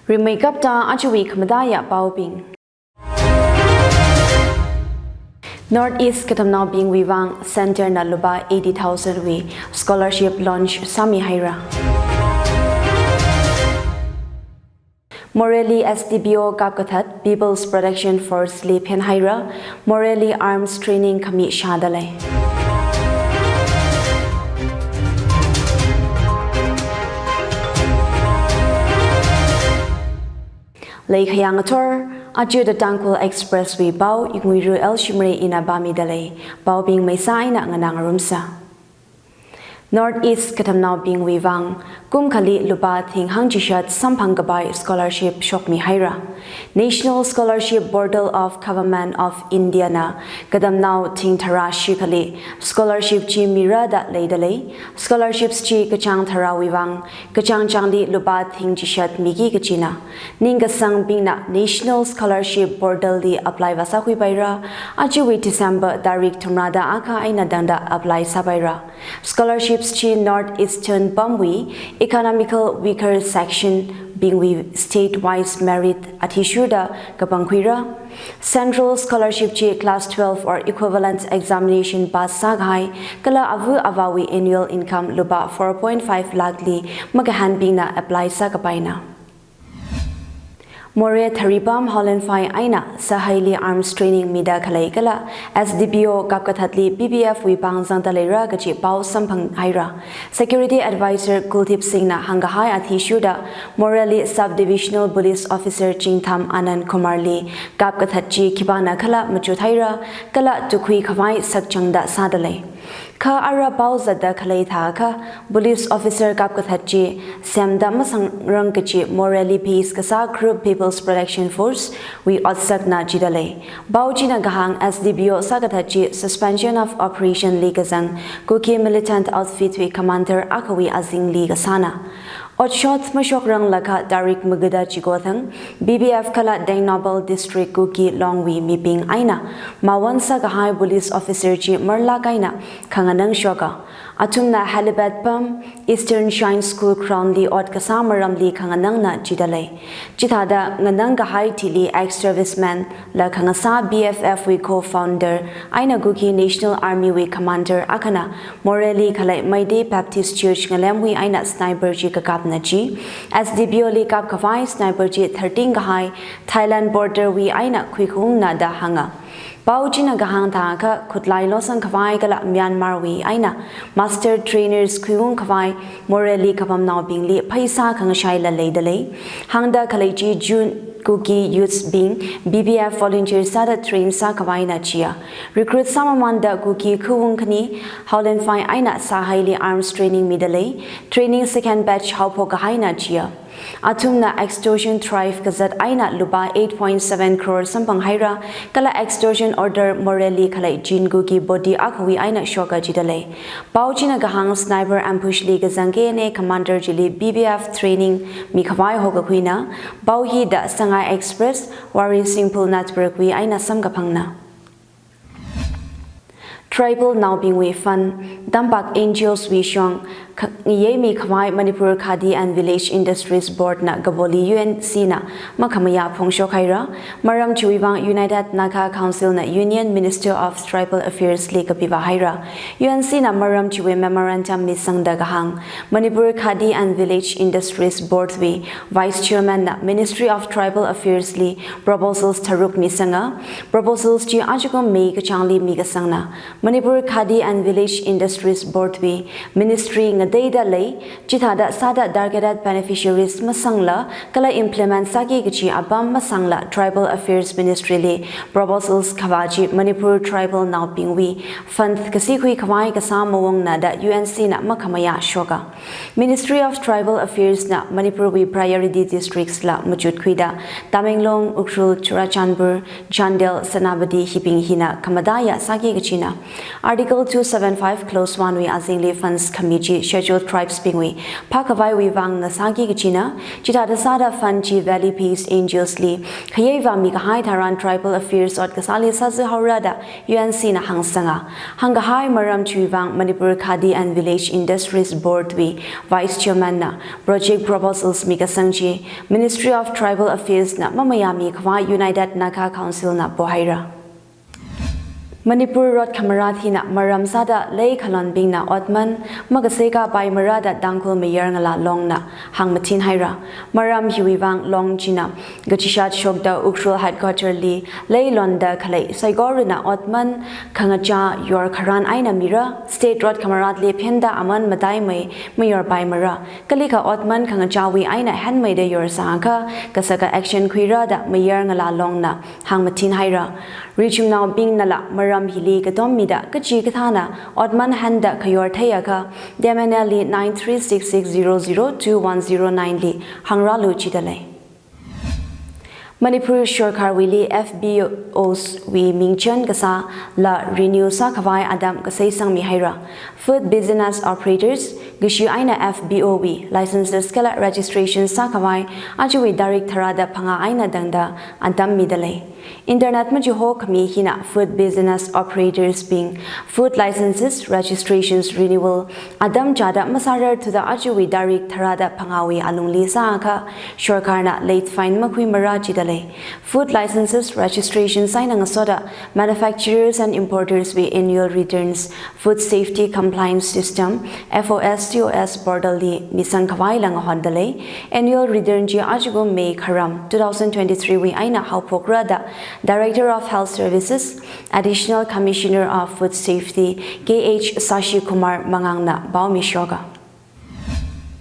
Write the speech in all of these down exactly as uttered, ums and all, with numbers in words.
Rimeikapta ajawui khamataiya paobing. North East katamnaobingwui vang Centre na lupā eighty thousand wui scholarship launch sāmihaira. Moreh li S D P O kapkathat People's Protection Force li phenhaira, Moreh li arms training khami shādalei. Leikhayang athor, aja The Tangkhul Express wui pao, Inguiru L Shimray ina pāmidalei. Paobing maisa eina nganāngarumsa. North East katamnaobingwui vang, kum khali lupā thing hangchishat samphang kapai scholarship shokmihaira. National Scholarship Portal of Government of India na katamnao thing tharā shikhali scholarship chi mira da leidalei. Scholarships chi kachāng tharāwui vang, kachāng chāngli lupā thing chishat miki kachina. Ningkasangbingna National Scholarship Portal li apply vāsākhuipaira, ajawui December tarik thumrāda akha eina tangda apply sāpaira. Scholarships chi North Eastern pamwui economical weaker section bingwui state wise merit athishurda kapangkhuira. Central scholarship chi class twelve or equivalent examination pass sākahai, kala ava avāwui annual income lupā four point five lakh li makahānbingna apply sākapaina. Moreh Tharipam Howlin Phai eina Sahaili arms training mida khalei kala S D P O kapkathatli P P F wui pāng zangda leira kaji pao samphanghaira. Security Advisor Kuldeep Singh na hāngkahai athishurda, Moreh li Sub Divisional Police Officer Chingtham Anand Kumar li kapkathat chi khipāna khala machuthaira, kala tukhui khavai sakchangda sādalei. Kha ara pao zatda khalei thākha, police officer kapkathat chi semda masangrang kaji Moreh li base kasā Group People's Protection Force wui otsakna jidalei. Pao china kahāng S D P O sākathat chi suspension of operation li kazang Kuki militant outfit wui commander akhawui azingli kasāna. Otshot mashokranglakha tarik magada chiko thang, P P F kala Tengnoupal District Kuki Longwui mibing eina mawon sākahai police officer chi marlak eina khanganang shoka. Athumna helipad pam Eastern Shrine School ground li ot kasā maramli khanganangna jidalei. Chithāda nganangkahai thili ex-serviceman la khangasā P F F wui co-founder eina Kuki National Army wui commander akhana Moreh li khalei Meitei Baptist Church ngalemwui eina sniper chi kakapna ji. S D P O li kapkhavai sniper chi tharting kahai Thailand border wui eina khuikhaungna da hānga. Pao china kahāng thākha khutlai losang khavai kala Myanmar wui eina master trainers khuiung khavai Moreh li kapamnaobingli pheisā khangashaila leidalei. Hāngda khalei chi June Kuki youths bing P P F volunteer sāda train sākhavaina jiya. Recruit sāmamanda Kuki khuiung khani Howlin Phai eina Sahaili arms training midalei. Training second batch haophok kahaina jiya. Athumna extortion thrive kazat eina lupā eight point seven crore samphanghaira, kala extortion order Moreh li khalei Jin Kuki body akhawui eina shoka jidalei. Pao china kahāng sniper ambush li kazang K N A commander chili P P F training mikhavai hokakhuina. Pao hi The Sangai Express, Warisingpur Network wui eina samkaphangna. Tribal naobingwui fund, Tampak N G Os wui shong, kha-, ngayei mikhavai Manipur Khadi and Village Industries Board na Kaboli U N C na makhamayā phongshok haira. Maram chiwui vang United Naga Council na Union Minister of Tribal Affairs li kapiva haira. U N C na maram chiwui memorandum misangda kahāng, Manipur Khadi and Village Industries Board wui Vice Chairman na Ministry of Tribal Affairs li proposals tharuk misanga. Proposals chi ajakum May kachāngli mikasangna. Manipur Khadi and Village Industries Board wui ministry ngateida lei, chithāda sāda targeted beneficiaries masangla, kala implement sāki kachi apam masangla Tribal Affairs Ministry li proposals khavā chi Manipur tribal naobingwui fund kasikhui khavai kasā mawungna da U N C na makhamayā shoka. Ministry of Tribal Affairs na Manipur wui priority districts la machutkhuida Tamenglong, Ukhrul, Churachandpur, Chandel, Senapati hibing hina khamataiya sāki kachina. Article two seven five clause one wui azingli funds khami chi Schedule tribes bingwui phākhavaiwui vang ngasāki kachina. Chithāda sāda fund chi Valley Peace Angels li khayei vāmi kahai tharan Tribal Affairs ot kasāli sāzā haora da U N C na hāngsanga. Hāngkahai maram chiwui vang Manipur Khadi and Village Industries Board wui Vice Chairman na project proposals mikasang chi Ministry of Tribal Affairs na mamayāmi khavai United Naga Council na pohaira. Manipur rot khamarat hina maram sāda lei khalonbingna otman makaseikapai mara da Tangkhul Mayar Ngala Long na hāngmathin haira. Maram hiwui vang Long china kachishat shokda Ukhrul headquarter li lei londa khalei saikorana otman khangachā yor kharan eina mira, state rot khamarat li phenda aman mataimei mayorpai mara. Kalikha otman khangachāwui eina henmeida yor sākha kasaka action khuira da Mayar Ngala Long na hāngmathin haira. Richumnaobingnala maram hili katom mida kachikathāna otman henda khayor theiakha, D M N L li nine three six six zero zero two one zero nine li hāngrālu jidalei. Manipur Sorkarwuili F B Os wui mingchan kasāla renew sākhavai atam kasei sangmi haira. Food business operators, kashi eina F B O wui licenses kala registration sākhavai ajawui tarik tharāda phangā eina tangda atam midalei. Internet machihokhami hina food business operators bing food licenses registrations renewal atam chāda masārarthuda ajawui tarik tharāda phangāwui alungli sākha sorkarna late fine makhui mara jidalei. Food licenses registration eina ngasoda manufacturers and importers wui annual returns Food Safety Compliance System, F O S C O S portal li misangkhavai lang hondalei. Annual return chi ajakum May kharam two thousand twenty-three wui eina haophokra da Director of Health Services, Additional Commissioner of Food Safety, K H Sashi Kumar Mangang na pao mishoka.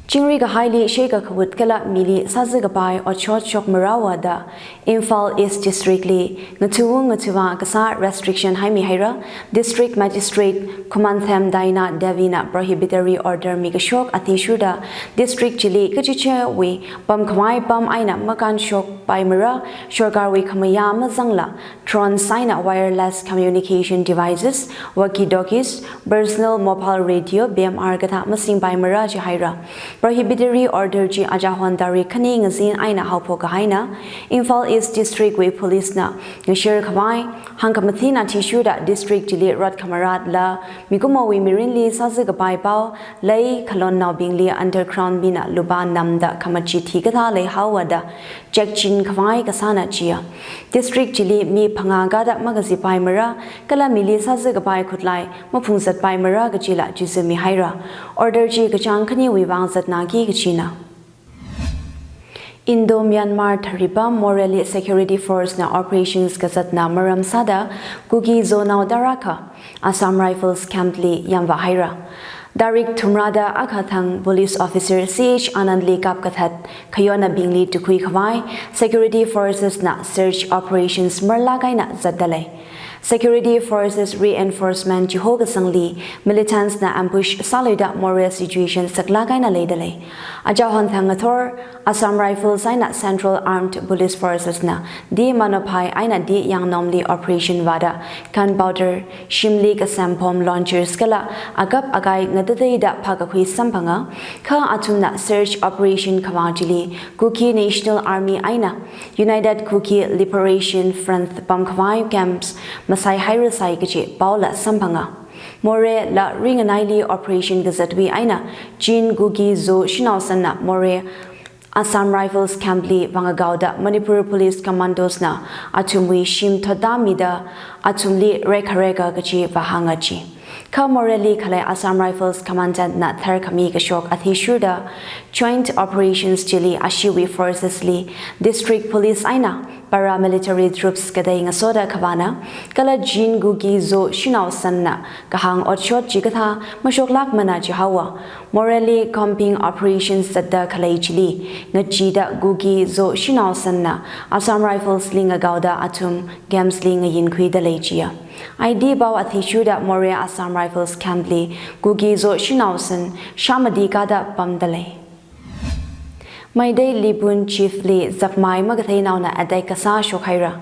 Chingri kahaili sheikakhawut kala mili sāzā kapai otshot shok marawa da Imphal East District li ngathuwung ngathuwa kasā restriction haimi haira. District Magistrate Khumanthem Daina Devi na prohibitory order mikashok athishurda district chili kachichāwui pamkhavai pam eina makanshokpai mara, sorkarwui khamayā mazangla drone eina wireless communication devices, walkie-talkies, personal mobile radio, B M R kathā masingpai mara jihaira. Prohibitory order chi ajahon tarik khani ngazin eina haophok kahaina. Imphal East District wui Police na ngashir khavai hāngkhamathina athishurda district chili rot khamaratla mikumowui mirinli sāzā kapai pao, lei khalonnaobingli underground mina lupā namda khamachit hikathā leihaowa da chekchin khavai kasāna jiya. District chili mi phangā kada makazipai mara, kala mili sāzā kapai khutlai maphungzatpai mara kajila jizumi haira. Order chi kachāng khaniwui vang zatnaki kachina. Indo-Myanmar tharipam Moreh li security force na operations kazatna maram sāda Kuki Zo nao tarākha Assam Rifles camp li yamva haira. Tarik thumrada akha thang police officer C H Anand li kapkathat khayonabingli tukhui khavai security forces na search operations marlak eina zatdalei. Security forces reinforcement chiho kasangli militants na ambush sāluida Moreh situation saklak eina leidalei. Ajahon thang ngathor Assam Rifles eina Central Armed Police Forces na D Manophai eina D Yangnomli operation vāda gunpowder, shimli kasem bomb launchers kala akap akai ngatateida phākakhui samphanga. Kha athumna search operation khavā chili Kuki National Army eina United Kuki Liberation Front pamkhavai camps masaihairasai kaji paola samphanga. Moreh la ringanaili operation kazatwui eina Chin Kuki Zo shanaosanna Moreh Assam Rifles camp li vāngagaoda Manipur Police Commandos na athumwui shim thotda mida athumli rekhareka kaji vāhānga ji. Kha Moreh li khalei Assam Rifles Commandant na tharkhami kashok athishurda joint operations chili ashiwui forces li district police eina paramilitary troops katei ngasoda khavāna, kala Chin Kuki Zo shanaosanna kahāng otshot chikathā mashoklakmana jihaowa. Moreh li combing operations zatda khalei chili ngacheeda Kuki Zo shanaosanna Assam Rifles li ngagaoda athum camps li ngayinkhuidalei jiya. I D pao athishurda Moreh Assam Rifles camp li Kuki Zo shanaosan shāmati kada pamdalei. Meitei Lipun chief li zakmai makatheinaona attack kasā shokhaira.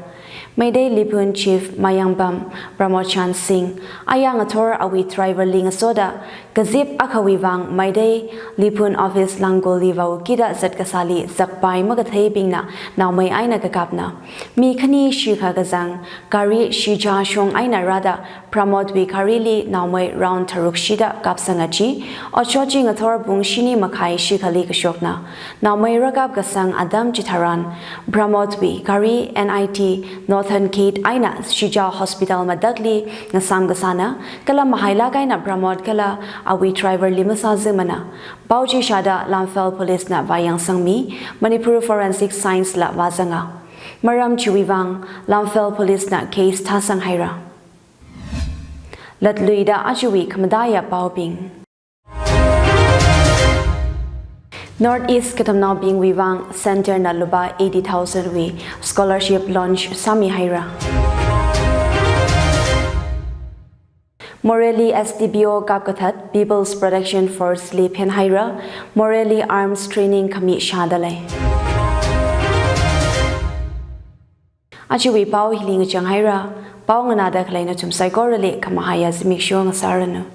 Meitei Liphun Chief Mayangbam Pramod Chan Singh, aya ngathor awui driver li ngasoda, kazip akhawui vang Meitei Liphun Office Langkul li vao kida zat kasāli zakpai makatheibingna naomei eina kakapna. Mi khani shikha kazang, gari shija shong eina rāda, Pramod wui gari li naomei round tharuk shida kapsanga chi, otshot chi ngathor pung shini makhai shikhali kashokna. Naomei rākap kasang atam chitharan, Pramod wui gari N I T Northern Gate eina Shija Hospital matakli ngasam kasāna, kala mahailak eina Pramod kala awui driver li masāzimana. Pao chi shāda Lamphel Police na vāyangsangmi, Manipur Forensic Science la vāzanga. Maram chiwui vang, Lamphel Police na case thāsang haira. Latluida ajawui khamataiya paobing. North East katamnaobingwui vang Centre na lupā eighty thousand wui scholarship launch sāmi haira. Moreh li S D P O kapkathat People's Protection Force li phen haira, Moreh li arms training khami shāda lei. Ajawui pao hili ngachang haira, pao nganāda khalei nathum saikorali khamahaiya zimiksho ngasāranu.